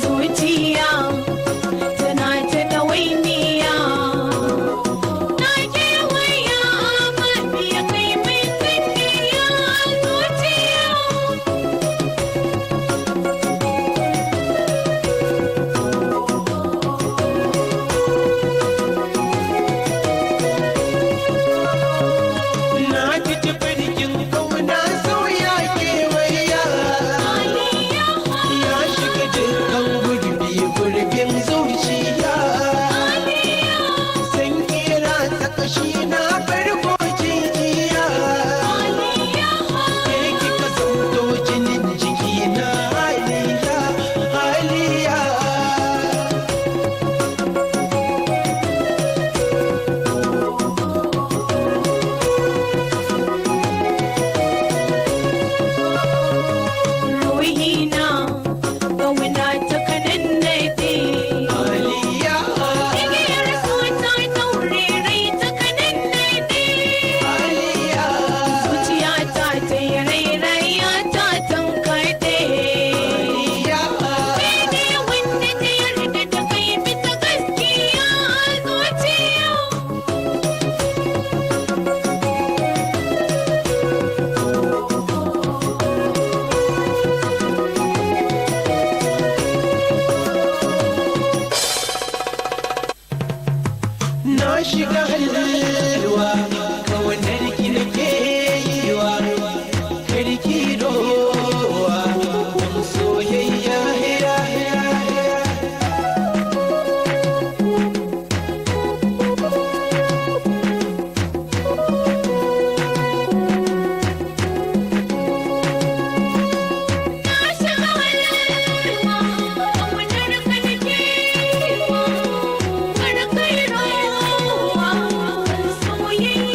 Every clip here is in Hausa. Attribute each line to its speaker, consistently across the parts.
Speaker 1: Zuciya tana ta ɗawainiya, na kewaya mafiya kai mai tsinniya zuciya.
Speaker 2: Na ji tafarkin kauna sauya kewaya, ya shiga dukkan gurbi gurbin zuciya. San kira ta kashi na farko jijiya, ke kika sauto jinin jiki na, haliya, haliya.
Speaker 1: Ruhina ƙauna ta kanannaɗe,
Speaker 2: Haliya.
Speaker 1: Igiyar so ta daure rai ta kanannaɗe.
Speaker 2: Haliya.
Speaker 1: Zuciya ta ta yi rairaya ta tankaɗe.
Speaker 2: Haliya.
Speaker 1: Kai ne wanda ta yarda da kai bisa gaskiya zuciya.
Speaker 2: Na shiga halwa, kawanar ki nake yiwa, karki rowa dan soyayya ya ya ya.
Speaker 1: Na shiga halwa, ƙaunar ka nake yiwa, kar kai rowa, soyayya.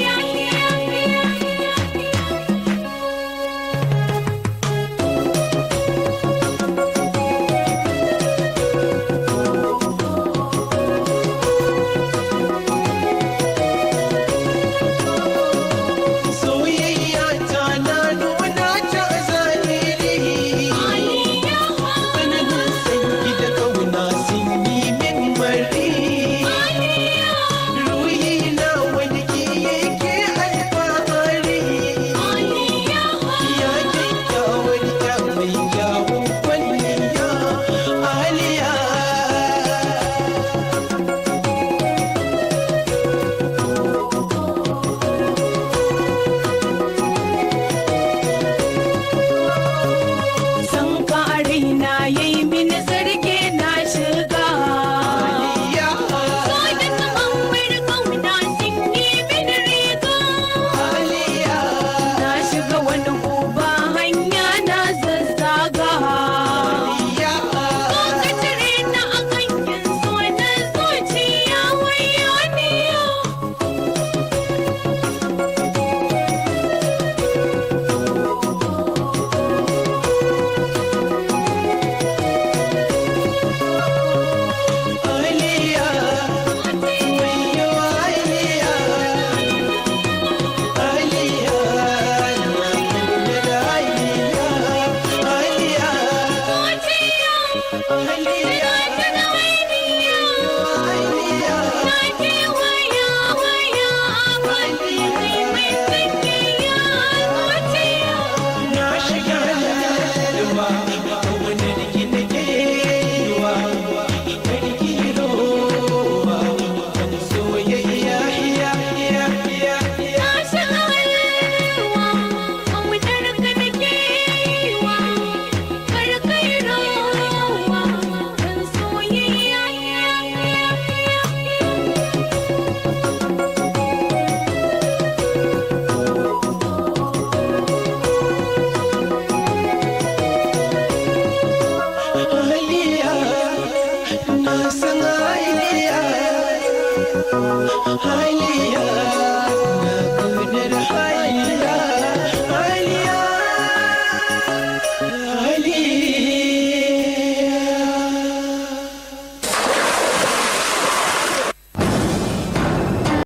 Speaker 2: Hailiya.